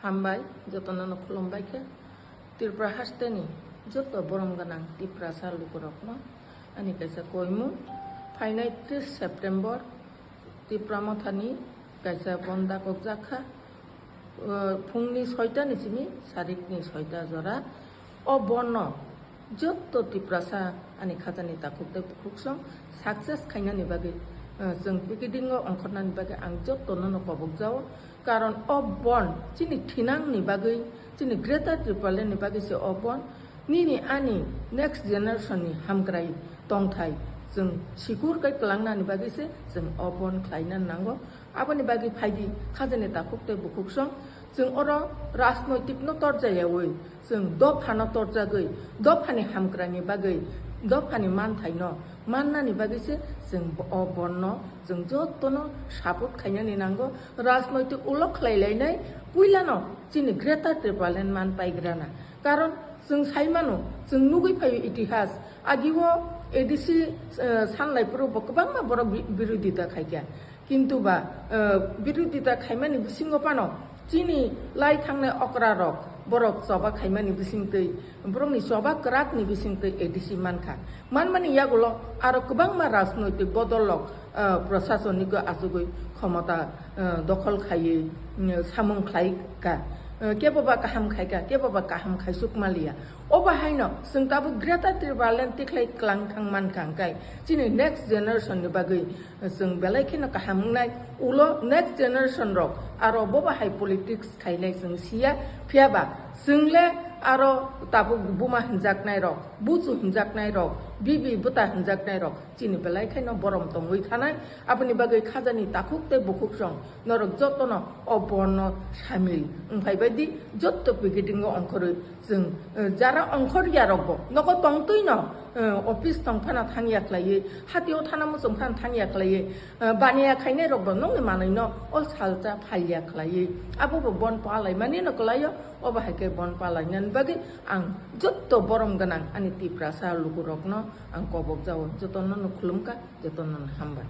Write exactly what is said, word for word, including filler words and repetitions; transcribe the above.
Hambai, jotono no khulumbai khe. Tripura hasteni joto borom gwnang Tiprasa lukurokno ani kaisa koimung. Phainai tris September Tipra Mothani kaisa bon dakok jakha, uh, phungni soita ni simi sarikni soita jora. O bonno joto Tiprasa ani khajani takhuk tei bukhuksong success khainani bagwi, uh, chwng picketing o ongkhornani bagwi ang jotono no kobok jao. Karon o bon chini thinangni bagwi, chini Greater Tipraland ni bagwi se o bon. Nini ani next generation ni hamkrai tongthai chwng sikur kai kwlangnani bagwi se chwng o bon khlaina nango. Aboni bagwi phaidi khajani takhuk tei bukhuksong. Chwng oro rajnoitik no torjayawi, chwng dopha no torjagwi, dophani hamkrai ni bagwi, dophani manthai no mannani bagwi se chwng o bon no chwng jotono support khainani nango. Rajnoitik ulo khlai lainai puilano chini Greater Tipraland man paigrana. Karon chwng sai mano, chwng nugwi phaio itihas. Agio A D C, eh, sanlai phuru bo kwbangma borok bi-, birodita khaikha. Kintu ba, eh, birodita khaimani bisingo phano chini lai thangnai okra rok borok choba khaimani bisingtwi, borokni choba kwrakni bisingtwi A D C mankha. Manmani yagulo aro kwbangma rajnoitik bodol rok, eh, prasasoniko achugwi khomota, eh, dokhol khaiwi, mm, samung khlai kha. Eh, kebo ba kaham khai kha, kebo ba kaham khaisuk maliya. O bahaino chwng tabuk Greater Tipraland tikhlai kwlang thang mankha, hwnkhe chini next generation ni bagwi chwng belai kheno kaham wngnai. Ulo next generation rok aro bo bahai politics khainai chwng siya, phiyaba chwng le aro tabuk buma hinjaknai rok, buchu hinjaknai rok, bibi bwta hinjaknai rok chini belai kheno borom tongwi thanai. Aboni bagwi khajani takhuk tei bukhuksong norok jotono o bonno samil wngphai bai di, jotto picketing o ongkhorwi chwng, eh, jara ongkhor ya rokbo nogo tongtwi no, eh, office tong phano thang ya khlaiwi, hatio thana muchung phano thang ya khlaiwi, eh, baniya khainai rokbo nokni manwi no o salsa phal ya khlaiwi, abo bo bon palai mani no kwlaio. Obo hai khe bon palai nani bagwi ang jotto borom gwnang ani Tiprasa lukurokno ang kobok jao, jotono no khulumkha, jotono no hambai.